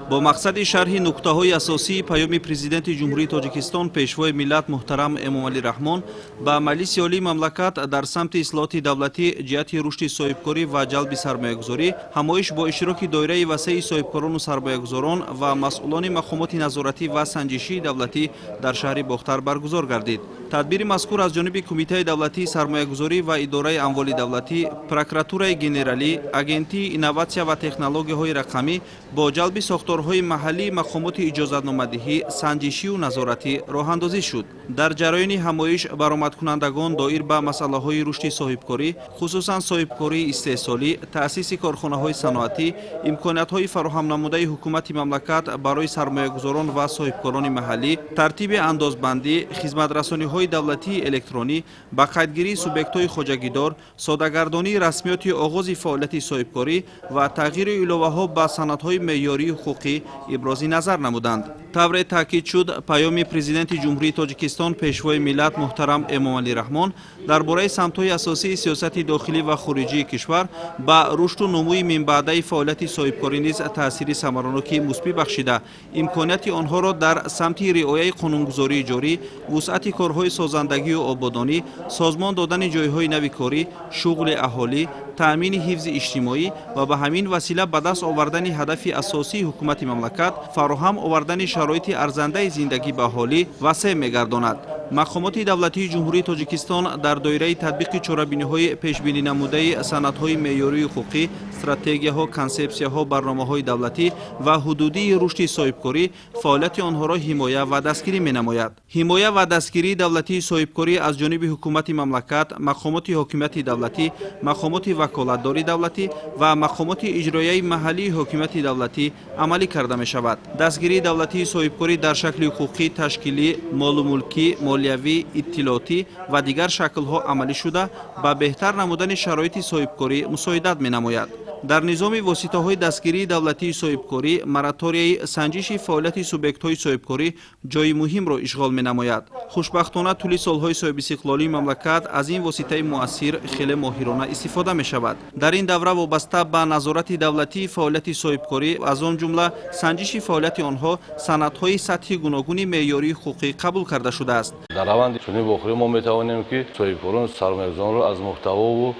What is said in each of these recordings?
Бо мақсади шарҳи нуктаҳои асосии Паёми Президенти Ҷумҳурии Тоҷикистон, Пешвои миллат муҳтарам Эмомалӣ Раҳмон ба Маҷлиси Олии мамлакат дар самти ислоҳоти давлатӣ ҷиҳати рушди соҳибкорӣ ва ҷалби сармоягузорӣ, ҳамоиш бо иштироки доираи васеи соҳибкорону сармоягузорон ва масъулони мақомоти назоратӣ ва санҷишии давлатӣ дар шаҳри Бохтар баргузор гардид. Тадбири мазкур аз ҷониби Кумитаи давлатии сармоягузорӣ ва идораи амволи давлатӣ, Прокуратураи генералӣ, Агентии инноватсия ва технологияҳои рақамӣ бо ҷалби сохторҳои маҳаллии мақомоти иҷозатномадиҳӣ, санҷишию назоратӣ роҳандозӣ шуд. Дар ҷараёни ҳамоиш баромадкунандагон доир ба масъалаҳои рушди соҳибкорӣ, хусусан соҳибкории истеҳсолӣ, таъсиси корхонаҳои саноатӣ, имкониятҳои фароҳамнамудаи ҳукумати мамлакат барои сармоягузорон ва соҳибкорони маҳаллӣ, тартиби андозбандӣ, хизматрасониҳои давлатии электронӣ, ба қайдгирии субъектҳои хоҷагидор, содагардонии расмиёти оғози фаъолияти соҳибкорӣ ва тағйиру иловаҳо ба санадҳои меъёрии ҳуқуқӣ ибрози назар намуданд. Тавре таъкид шуд, Паёми Президенти Ҷумҳурии Тоҷикистон, Пешвои миллат муҳтарам Эмомалӣ Раҳмон дар бораи самтҳои асосии сиёсати дохилӣ ва хориҷии кишвар ба рушду нумӯи минбаъдаи фаъолияти соҳибкорӣ низ таъсири самараноки мусбӣ бахшида, имконияти онҳоро дар самти риояи қонунгузории ҷорӣ, вусъати корҳои созандагию ободонӣ, созмон додани ҷойҳои нави корӣ, шуғли аҳолӣ, таъмини ҳифзи иҷтимоӣ ва ба ҳамин васила ба даст овардани ҳадафи асосии ҳукумати мамлакат, фароҳам овардани шароити арзандаи зиндагӣ ба аҳолӣ васеъ мегардонад. Мақомоти давлатии Ҷумҳурии Тоҷикистон дар доираи татбиқи чорабиниҳои пешбининамудаи санадҳои меъёрии ҳуқуқӣ, стратегияҳо, консепсияҳо, барномаҳои давлатӣ ва ҳудудии рушди соҳибкорӣ фаъолияти онҳоро ҳимоя ва дастгирӣ менамояд. Ҳимоя ва дастгирии давлатии соҳибкорӣ аз ҷониби ҳукумати мамлакат, мақомоти ҳокимияти давлатӣ, мақомоти ваколатдори давлатӣ ва мақомоти иҷроияи маҳаллии ҳокимияти давлатӣ амалӣ карда мешавад. Дастгирии давлатии соҳибкорӣ дар шакли ҳуқуқӣ, ташкилӣ, молу мулкӣ, молиявӣ, иттилоотӣ ва дигар шаклҳо амалӣ шуда, ба беҳтар намудани шароити соҳибкорӣ мусоидат менамояд. Дар низоми воситаҳои дастгирии давлатии соҳибкорӣ мораторияи санҷиши фаъолияти субъектҳои соҳибкорӣ ҷойи муҳимро ишғол менамояд. Хушбахтона, тӯли солҳои соҳибистиқлолии мамлакат аз ин воситаи муассир хеле моҳирона истифода мешавад. Дар ин давра вобаста ба назорати давлатии фаъолияти соҳибкорӣ, аз он ҷумла санҷиши фаъолияти онҳо, санадҳои сатҳи гуногуни меъёрии ҳуқуқӣ қабул карда шудааст. Дар раванди чунин вохӯрӣ мо метавонем, ки соҳибкорон, сармоягузоронро аз муҳтавову,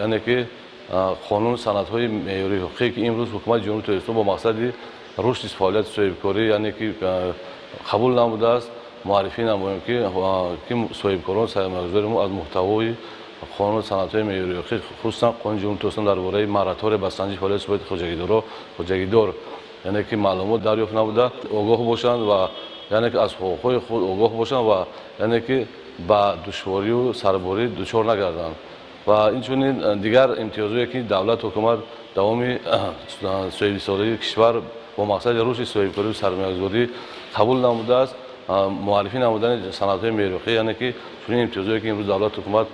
яъне ки қонун, санадҳои меъёрии ҳуқуқие, ки имрӯз Ҳукумати Ҷумҳурии Тоҷикистон бо мақсади рушди фаъолияти соҳибкорӣ, яъне ки қабул намудааст, муаррифӣ намоем, ки соҳибкорон, сармоягузори мо аз муҳтавои қонун, санадҳои меъёрии ҳуқуқӣ, хусусан Қонуни Ҷумҳурии Тоҷикистон дар бораи моратория ба санҷиши фаъолияти субъекти хоҷагидоро, хоҷагидор, яъне ки маълумот дарёфт намуда, огоҳ бошанд ва яъне ки аз ҳуқуқҳои худ огоҳ бошанд ва яъне ки ба душворию сарборӣ дучор нагарданд. Ва инчунин дигар имтиёзҳое, ки давлат, ҳукумат давоми соҳибистиқлолии кишвар бо мақсади рушди соҳибкорию сармоягузорӣ қабул намудааст, муаррифӣ намудани санадҳои меъёрӣ, яъне ки чунин имтиёзҳое, ки имрӯз давлат, ҳукумат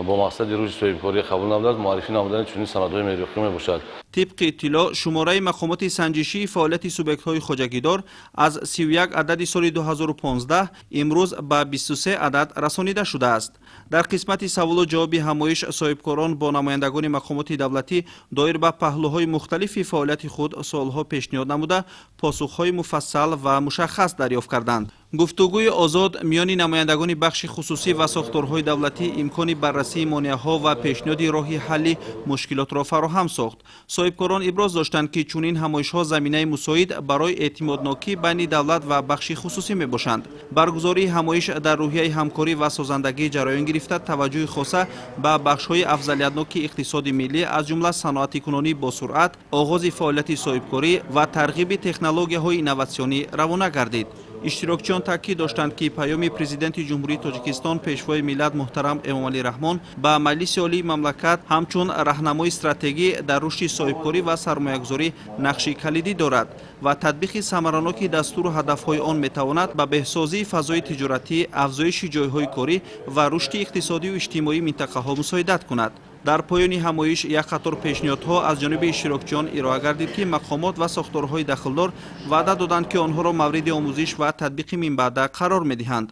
бо мақсади рушди соҳибкорӣ қабул намудааст, муаррифӣ намудани чунин санадҳои меъёрӣ мебошад. Тибқи иттилоъ, шумораи мақомоти санҷишии фаъолияти субъектҳои хоҷагидор аз 31 адади соли 2015 имрӯз ба 23 адад расонида шудааст. Дар қисмати саволу ҷавоби ҳамоиш соҳибкорон бо намояндагони мақомоти давлатӣ доир ба паҳлӯҳои мухталифи фаъолияти худ суолҳо пешниҳод намуда, посухҳои муфассал ва мушаххас дарёфт карданд. Гуфтугӯи озод миёни намояндагони бахши хусусӣ ва сохторҳои давлатӣ имкони баррасии монеаҳо ва пешниҳоди роҳи ҳалли мушкилотро фароҳам сохт. Соҳибкорон иброз доштанд, ки чунин ҳамоишҳо заминаи мусоид барои эътимоднокӣ байни давлат ва бахши хусусӣ мебошанд. Баргузории ҳамоиш дар рӯҳияи ҳамкорӣ ва созандагӣ ҷараён гирифта, таваҷҷӯҳи хоса ба бахшҳои афзалиятноки иқтисоди миллӣ, аз ҷумла саноатикунонӣ босуръат, оғози фаъолияти соҳибкорӣ ва тарғиби технологияҳои инноватсионӣ равона гардид. Иштирокчиён таъкид доштанд, ки Паёми Президенти Ҷумҳурии Тоҷикистон, Пешвои миллат муҳтарам Эмомалӣ Раҳмон ба Маҷлиси Олии мамлакат ҳамчун раҳнамои стратегӣ дар рушди соҳибкорӣ ва сармоягузорӣ нақши калидӣ дорад ва татбиқи самараноки дастуру ҳадафҳои он метавонад ба беҳсозии фазои тиҷоратӣ, афзоиши ҷойҳои корӣ ва рушди иқтисодию иҷтимоии минтақаҳо мусоидат кунад. Дар поёни ҳамоиш як қатор пешниҳодҳо аз ҷониби иштирокчиён ироа гардид, ки мақомот ва сохторҳои дахлдор ваъда доданд, ки онҳоро мавриди омӯзиш ва татбиқи минбаъда қарор медиҳанд.